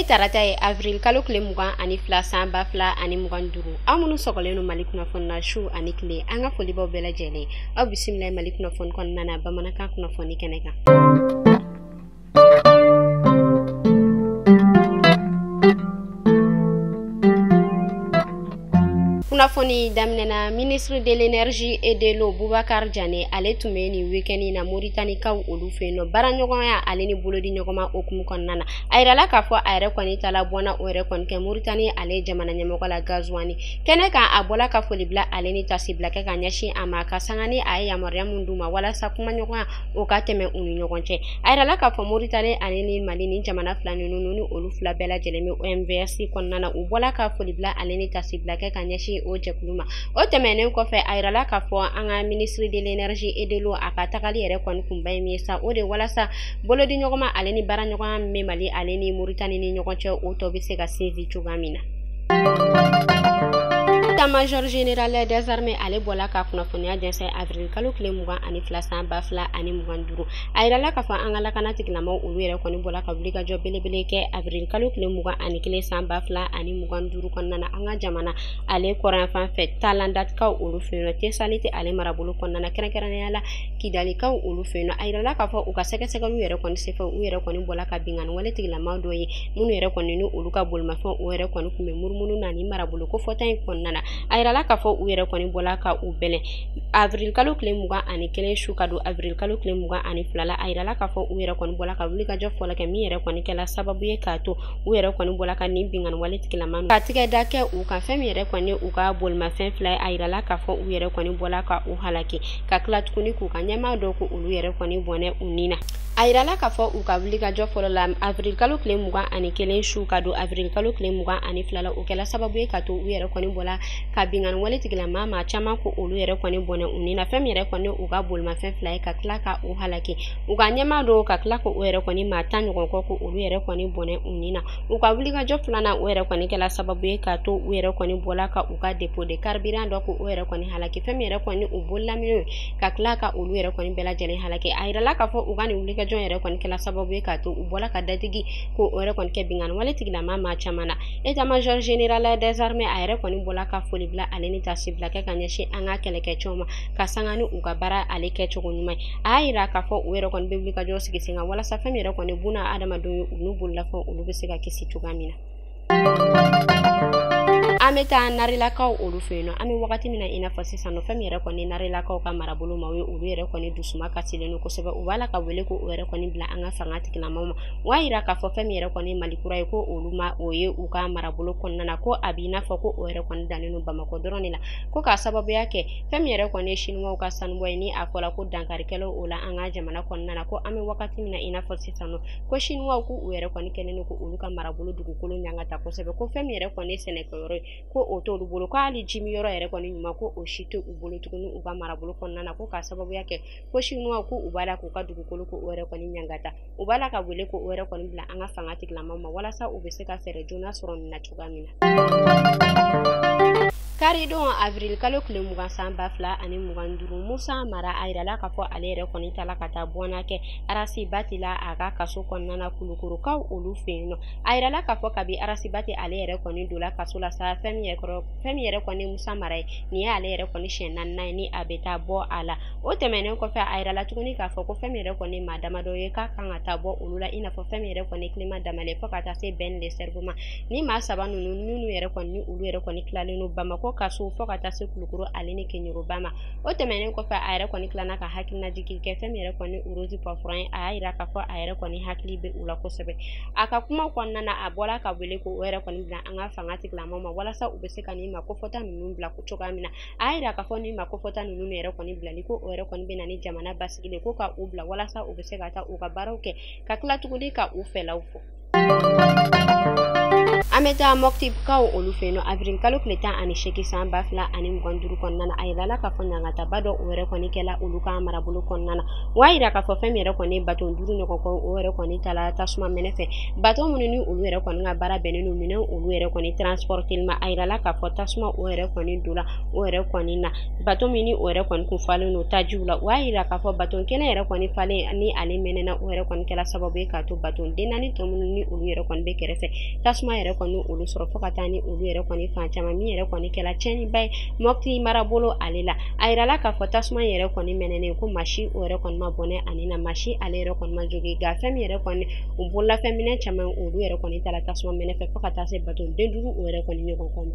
Ye tarata ye, avril kalo tile 22 san 2025. Aw minnu sɔgɔlen don Mali kunnafoni na su ani tile, an ka foli b'aw bɛɛ lajɛlen. Aw bisimila Mali kunnafoni kɔnɔna na bamanankan kunnafoni kɛnɛ kan. Kunnafoni daminɛna, ministre de l'énergie et de l'eau Boubacar Diané, ale tun bɛ nin week-end in na Mauritanie-kaw olu fɛ yen nɔ, baaraɲɔgɔnya ale ni bolodi ɲɔgɔnma hukumu kɔnɔna na. A yirala k'a fɔ a yɛrɛ kɔni taala bɔnna o yɛrɛ kɔni kɛ Mauritanie ale jamana ɲɛmɔgɔ la Ghazouani kɛnɛ kan. A bɔla ka foli bila ale ni tasibila kɛ ka ɲɛsin a ma, ka sanga ni a ye yamaruya min d'u ma walasa kumaɲɔgɔnya o ka tɛmɛ u ni ɲɔgɔn cɛ. A yirala k'a fɔ Mauritanie ale ni Mali, ni jamana fila ninnu ni olu fila bɛɛ lajɛlen bɛ OMVS kɔnɔna na, u bɔla ka foli bila ale ni tasibila kɛ ka ɲɛsin o jɛkulu ma. O tɛmɛnen kɔfɛ, a yirala k'a fɔ an ka ministre de l'énergie et de l'eau, a ka tagali yɛrɛ kɔni kunba ye min ye sa, o de walasa bolodi ɲɔgɔnma ale ni baaraɲɔgɔnya min bɛ Mali ale ni Mauritanie ni ɲɔgɔn cɛ, o tɔ bɛ se ka sinsin cogoya min na. État-major général des armées, ale bɔla ka kunnafoniya jɛnsɛn avril kalo tile 22 san 2025. A yirala k'a fɔ an ka lakana tigilamɔgɔw, olu yɛrɛ kɔni bɔla ka wulikajɔ belebele kɛ avril kalo tile 21 san 2025 kɔnɔna na, an ka jamana ale kɔrɔnyanfan fɛ, Talandatikaw olu fɛ yen nɔ, Tesaliti ale marabolo kɔnɔna na, kɛrɛnkɛrɛnnenya la Kidalikaw olu fɛ yen nɔ. A yirala k'a fɔ u ka sɛgɛsɛgɛliw yɛrɛ kɔni senfɛ, u yɛrɛ kɔni bɔla ka binkanni wale tigilama dɔ ye, minnu yɛrɛ kɔni ni olu ka bolimafɛnw o yɛrɛ kɔni tun bɛ munumunu na ni marabolo kofɔta in kɔnɔna na. A yirala k'a fɔ u yɛrɛ kɔni bɔla ka u bɛlɛn avril kalo tile 21 su ka don avril kalo tile 22 la. A yirala k'a fɔ u yɛrɛ kɔni bɔla ka wulikajɔ fɔlɔ kɛ, min yɛrɛ kɔni kɛla sababu ye k'a to u yɛrɛ kɔni bɔla ka nin binkanni wale tigilama ka tigɛ da kɛ u kan. Fɛn min yɛrɛ kɔni u ka bolimafɛn fila ye, a yirala k'a fɔ u yɛrɛ kɔni bɔla ka u halaki, ka tila tuguni k'u ka ɲɛmaa dɔw ko olu yɛrɛ kɔni bɔnɛ u ni na. A yirala k'a fɔ u ka wulikajɔ fɔlɔ la avril kalo tile 21 su ka don avril kalo tile 22 la, o kɛla sababu ye ka to u yɛrɛ kɔni bɔla ka binkanni wale tigilama maa caman ko olu yɛrɛ kɔni bɔnɛ u ni na. Fɛn min yɛrɛ kɔni u ka bolimafɛn fila ye, ka tila ka u halaki, u ka ɲɛmaa dɔw, ka tila k'o yɛrɛ kɔni maa 10 ɲɔgɔn kɔ ko olu yɛrɛ kɔni bɔnɛ u ni na. U ka wulikajɔ filanan, o yɛrɛ kɔni kɛla sababu ye k'a to u yɛrɛ kɔni bɔla ka u ka dépôt de carburant dɔ ko o yɛrɛ kɔni halaki. Fɛn min yɛrɛ kɔni u bololaminɛw, ka tila ka olu yɛrɛ kɔni bɛɛ lajɛlen halaki. A yirala k'a fɔ u ka nin wulikajɔ yɛrɛ kɔni kɛla sababu ye k'a to u bɔla ka dadigi ko o yɛrɛ kɔni kɛ binkanni wale tigilama maa caman na. État-major général des armées, a yɛrɛ kɔni bɔla ka foli bila ale ni tasibila kɛ ka ɲɛsin an ka kɛlɛkɛcɛw ma, ka sanga ni u ka baara ale kɛcogo ɲuman ye. A y'a yira k'a fɔ u yɛrɛ kɔni bɛ wulikajɔ sigi sen kan walasa fɛn min yɛrɛ kɔni buna adamadenw ye, u n'u bololafɛnw olu bɛ se ka kisi cogoya min na. An bɛ taa Narilakaw olu fɛ yen nɔ. An bɛ wagati min na i n'a fɔ sisan nɔ, fɛn min yɛrɛ kɔni Narilakaw ka marabolo maaw ye, olu yɛrɛ kɔni dusuma kasilen don kosɛbɛ. U b'a la ka wele ko o yɛrɛ kɔni bila an ka fanga tigilamaw ma. U b'a yira k'a fɔ fɛn min yɛrɛ kɔni Mali kura ye, ko olu ma o ye u ka marabolo kɔnɔna na, ko a b'i n'a fɔ ko o yɛrɛ kɔni dannen don Bamakɔ dɔrɔn de la, ko k'a sababuya kɛ fɛn min yɛrɛ kɔni ye Siniwaw ka sanubɔ ye, ni a fɔla ko dankarikɛlaw o la an ka jamana kɔnɔna na, ko an bɛ wagati min na i n'a fɔ sisan nɔ, ko Siniwaw k'u yɛrɛ kɔni kɛlen don ko olu ka marabolo dugukolo ɲangata kosɛbɛ, ko fɛn min yɛrɛ kɔni ye sɛnɛkɛyɔrɔ ye, ko o t'olu bolo, ko hali jimiyɔrɔ yɛrɛ kɔni ɲuman, ko o si tɛ u bolo tuguni u ka marabolo kɔnɔna na, ko k'a sababuya kɛ ko Siniwaw ko u b'a la k'u ka dugukolo ko o yɛrɛ kɔni ɲangata. U b'a la ka wele ko o yɛrɛ kɔni bila an ka fanga tigilamaw ma walasa u bɛ se ka fɛɛrɛ joona sɔrɔ nin na cogoya min na. Karidon avril kalo tile 20 san 2025, Musa Mara, a yirala k'a fɔ ale yɛrɛ kɔni taala ka taa bɔnna kɛ Ras Bath la a ka kaso kɔnɔna na Kulukorokaw olu fɛ yen nɔ. A yirala k'a fɔ kabi Ras Bath ale yɛrɛ kɔni donna kaso la sa, fɛn min yɛrɛ kɔni Musa Mara ye, nin ye ale yɛrɛ kɔni siɲɛ naaninan ye ni a bɛ taa bɔ a la. O tɛmɛnen kɔfɛ, a yirala tuguni k'a fɔ ko fɛn min yɛrɛ kɔni maa damadɔ ye k'a kan ka taa bɔ olu la, i n'a fɔ fɛn min yɛrɛ kɔni Clément Damale fo ka taa se Ben le Cerveau ma. Ni maa saba ninnu minnu yɛrɛ kɔni ni olu yɛrɛ kɔni tilalen don Bamakɔ kaso fo ka taa se Kulukoro ale ni Keɲeroba ma. O tɛmɛnen kɔfɛ, a yɛrɛ kɔni tilala ka hakilinajigin kɛ fɛn min yɛrɛ kɔni Rose Poivron ye. A y'a yira k'a fɔ a yɛrɛ kɔni hakili bɛ u la kosɛbɛ. A ka kuma kɔnɔna na, a bɔla ka wele ko o yɛrɛ kɔni bila an ka fanga tigilamaw ma walasa u bɛ se ka nin maa kofɔta ninnu bila cogoya min na. A y'a yira k'a fɔ nin maa kofɔta ninnu yɛrɛ kɔni bilali, ko o yɛrɛ kɔni bɛ na ni jamana basigilen, ko ka u bila walasa u bɛ se ka taa u ka baaraw kɛ, ka tila tuguni ka u fɛlaw fɔ. An bɛ taa Mɔptikaw olu fɛ yen nɔ. Avril kalo tile 18 san 2025 kɔnɔna na, a yirala k'a fɔ ɲangataba dɔ o yɛrɛ kɔni kɛla olu ka marabolo kɔnɔna na. O y'a yira k'a fɔ fɛn min yɛrɛ kɔni baton 5 ɲɔgɔn kɔ, o yɛrɛ kɔni taala tasuma mɛnɛ fɛ, baton minnu ni olu yɛrɛ kɔni ka baara bɛnnen don minɛn olu yɛrɛ kɔni transporteli ma. A yirala k'a fɔ tasuma o yɛrɛ kɔni donna o yɛrɛ kɔni na, baton min ni o yɛrɛ kɔni kun falen don tajiw la. O y'a yira k'a fɔ baton kelen yɛrɛ kɔni falen ni ale mɛnɛna, o yɛrɛ kɔni kɛla sababu ye k'a to baton den naani tɔ minnu ni ni olu yɛrɛ kɔni bɛ kɛrɛfɛ, tasuma yɛrɛ kɔni olu sɔrɔ fo ka taa ni olu yɛrɛ kɔni fan caman, min yɛrɛ kɔni kɛla tiɲɛniba ye Mopti marabolo ale la. A yirala k'a fɔ tasuma yɛrɛ kɔni mɛnɛnen ko maa si o yɛrɛ kɔni ma bɔnɛ ani na, maa si ale yɛrɛ kɔni ma jogin, nka fɛn min yɛrɛ kɔni u bololafɛn minɛn caman olu yɛrɛ kɔni taara tasuma mɛnɛ fɛ fo ka taa se baton den 5 o yɛrɛ kɔni ɲɔgɔn kɔnɔ.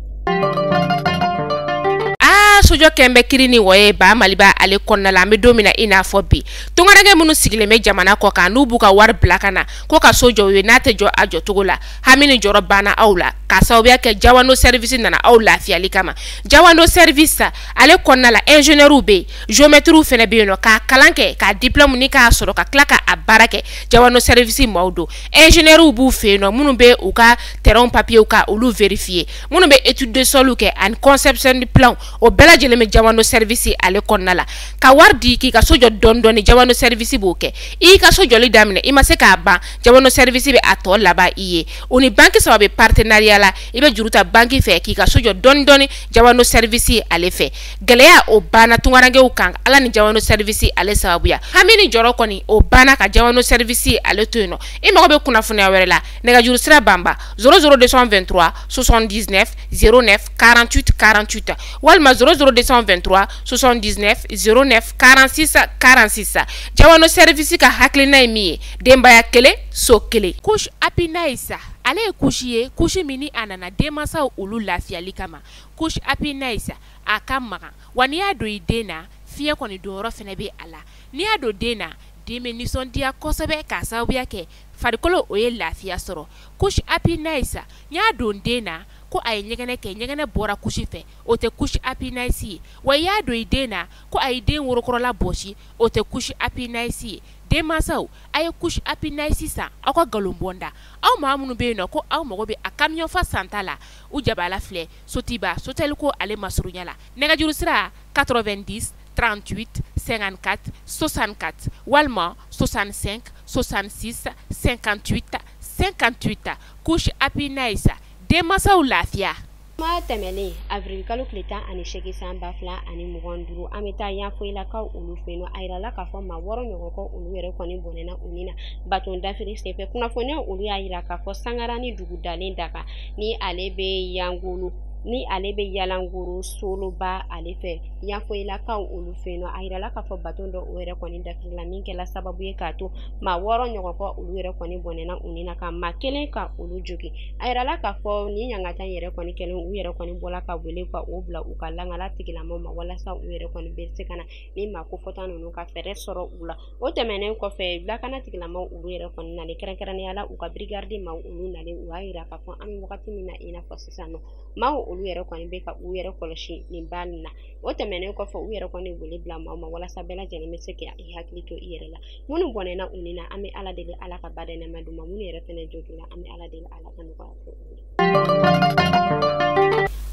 Sojɔ kɛn bɛ kiri ni wɔye ba Maliba ale kɔnɔna la. An bɛ don min na i n'a fɔ bi, tungaranke minnu sigilen bɛ jamana kɔ kan n'u b'u ka wari bila ka na ko ka so jɔ u ye, n'a tɛ jɔ a jɔcogo la, hami ni jɔrɔ banna aw la k'a sababuya kɛ Jawando Service nana aw lafiyali kama. Jawando Service ale kɔnɔna la, ingénieur bɛ yen, géomètre fana bɛ yen nɔ, k'a kalan kɛ, k'a diplôme ni k'a sɔrɔ ka tila k'a baara kɛ. Jawando Service maaw don, ingénieur b'u fɛ yen nɔ minnu bɛ u ka terrain papier ka olu vérifier, minnu bɛ étude de sol kɛ ani conception de plan, o bɛɛ lajɛlen bɛ Jawando Service ale kɔnɔna la. Ka wari di k'i ka so jɔ dɔɔni dɔɔni, Jawando Service b'o kɛ. I y'i ka so jɔli daminɛ, i ma se k'a ban, Jawando Service bɛ a tɔ laban i ye. O ni banque 3 bɛ partenariat la, i bɛ juru ta banque fɛ k'i ka so jɔ dɔɔni dɔɔni Jawando Service ale fɛ. Gɛlɛya o banna tungarankew kan Ala ni Jawando Service ale sababuya. Hami ni jɔrɔ kɔni o banna ka Jawando Service ale to yen nɔ. I mago bɛ kunnafoniya wɛrɛ la, nɛgɛjuru sira banba 00 223 79 09 48 48 walima 00 223 79 09 46 46. Jawando Service ka hakilina ye min ye, denbaya kelen so kelen. Couche Happy Nice ale ye couche ye, couche min ni a nana denmansaw olu lafiyali kama. Couche Happy Nice a ka magan, wa n'i y'a don i den na, fiɲɛ kɔni donyɔrɔ fana bɛ a la. N'i y'a don den na, den bɛ nisɔndiya kosɛbɛ k'a sababuya kɛ farikolo o ye lafiya sɔrɔ. Couche Happy Nice, n y'a don den na ko a ye ɲɛgɛnɛ kɛ, ɲɛgɛnɛ bɔra couche fɛ, o tɛ couche Happy Nice ye. Wa i y'a don i den na ko a ye den worokɔrɔla bɔsi, o tɛ couche Happy Nice ye. Denmansaw, a ye couche Happy Nice san aw ka nkalon bɔnda. Aw maa minnu bɛ yen nɔ ko aw mago bɛ a camion fa santa la, u jabala filɛ Sotiba Sotelko ale masurunya la. Nɛgɛjuru sira 90 38 54 64 walima 65 66 58 58. Couche Happy Nice, denmansaw lafiya. Kuma tɛmɛnen avril kalo tile 18 san 2025, an bɛ taa Yanfolilakaw olu fɛ yen nɔ. A yirala k'a fɔ maa 6 ɲɔgɔn kɔ olu yɛrɛ kɔni bɔnɛna u ni na baton dafiri senfɛ. Kunnafoniyaw olu y'a yira k'a fɔ Sangarani dugu dalen daga ni ale bɛ Yangolo ni ale bɛ Yalangoro Soloba ale fɛ Yanfolilakaw olu fɛ yen nɔ. A yirala k'a fɔ baton dɔ o yɛrɛ kɔni dafirila min kɛla sababu ye k'a to maa 6 ɲɔgɔn kɔ olu yɛrɛ kɔni bɔnɛna u ni na ka maa kelen ka olu jogin. A yirala k'a fɔ nin ɲangata yɛrɛ kɔni kɛlen, u yɛrɛ kɔni bɔla ka wele ka o bila u ka langala tigilamaw ma walasa u yɛrɛ kɔni bɛ se ka na ni maa kofɔta ninnu ka fɛɛrɛ sɔrɔ u la. O tɛmɛnen kɔfɛ, lakana tigilamaw olu yɛrɛ kɔni nalen, kɛrɛnkɛrɛnnenya la u ka brigade maaw olu nalen, u y'a yira k'a fɔ an bɛ wagati min na i n'a fɔ sisan nɔ, maaw olu yɛrɛ kɔni bɛ ka u yɛrɛ kɔlɔsi nin ba nin na. O tɛmɛnen kɔfɛ, u yɛrɛ kɔni wele bila maaw ma walasa bɛɛ lajɛlen bɛ se ka i hakili to i yɛrɛ la. Minnu bɔnɛna u ni na, an bɛ Ala deli Ala ka ba dɛnɛma d'u ma. Minnu yɛrɛ fɛnɛ joginna, an bɛ Ala deli Ala ka nɔgɔya kɛ u ye.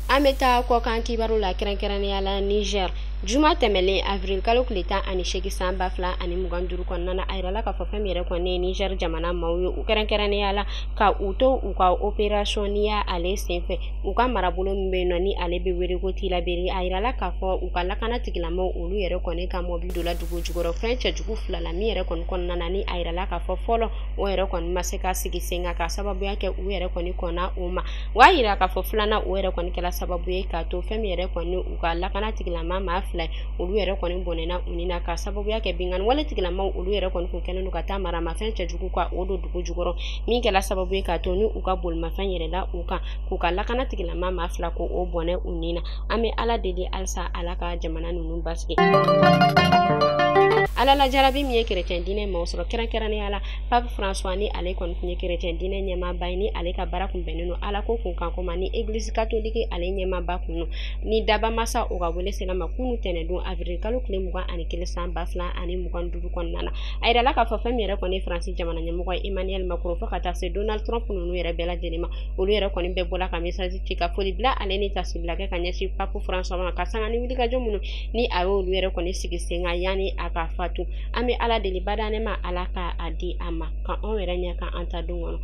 An bɛ taa kɔkan kibaru la, kɛrɛnkɛrɛnnenya la Niger. Juma tɛmɛlen avril kalo tile 18 san 2025 kɔnɔna na, a yirala k'a fɔ fɛn min yɛrɛ kɔni ye Niger jamana maaw ye, u kɛrɛnkɛrɛnnenya la ka u to u ka opération niya ale senfɛ u ka marabolo min bɛ yen nɔ ni ale bɛ wele ko Tilaberi. A yirala k'a fɔ u ka lakana tigilamaaw olu yɛrɛ kɔni ka mɔbili donna dugu jukɔrɔ fɛn cɛjugu 2 la, min yɛrɛ kɔni kɔnɔna na ni a yirala k'a fɔ fɔlɔ o yɛrɛ kɔni ma se ka sigi sen kan k'a sababuya kɛ u yɛrɛ kɔni kɔnna o ma. O y'a yira k'a fɔ filanan o yɛrɛ kɔni kɛra sababu ye k'a to fɛn min yɛrɛ kɔni u ka lakana tigilama maa 2 olu yɛrɛ kɔni bɔnɛna u ni na k'a sababuya kɛ binkanni wale tigilamaw olu yɛrɛ kɔni kun kɛlen don ka taa maramafɛn cɛjugu ka o don dugu jukɔrɔ, min kɛra sababu ye k'a to ni u ka bolimafɛn yɛlɛla u kan k'u ka lakana tigilama maa 2 ko o bɔnɛ u ni na. An bɛ Ala deli halisa Ala ka jamana ninnu basigi. Ala la jarabi min ye kerecɛn diinɛ maaw sɔrɔ, kɛrɛnkɛrɛnnenya la Pape François ni ale kɔni tun ye kerecɛn diinɛ ɲɛmaaba ye, ni ale ka baara kun bɛnnen don Ala ko kun kanko ma, ni église catholique ale ɲɛmaaba kun don, ni dabamasa o ka wele sera ma kunu tɛnɛndon avril kalo tile 21 san 2025 kɔnɔna na. A yirala k'a fɔ fɛn min yɛrɛ kɔni ye Faransi jamana ɲɛmɔgɔ ye Emmanuel Macron fo ka taa se Donald Trump ninnu yɛrɛ bɛɛ lajɛlen ma, olu yɛrɛ kɔni bɛɛ bɔla ka message ci ka foli bila ale ni tasibila kɛ ka ɲɛsin Pape François ma ka sanga ni wulikajɔ minnu ni a y'olu yɛrɛ kɔni sigi sen kan yanni a ka fatu. fatu. An bɛ Ala deli badanɛma Ala ka a di a ma ka anw yɛrɛ ɲɛ kan an ta don kɔnɔ.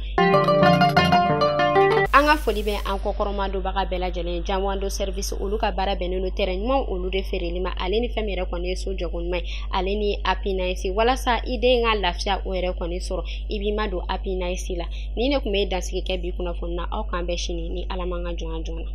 An ka foli bɛ an kɔkɔrɔma donbaga bɛɛ lajɛlen Janwando service, olu ka baara bɛnnen don terrain ɲumanw olu de feereli ma, ale ni fɛn min yɛrɛ kɔni ye so jɔko ɲuman ye, ale ni Happiness, walasa i den ka lafiya o yɛrɛ kɔni sɔrɔ, i b'i ma don Happiness la. Ni ne tun bɛ dansigi kɛ bi kunnafoni na, aw k'an bɛn sini ni Ala m'an ka jɔnya joona.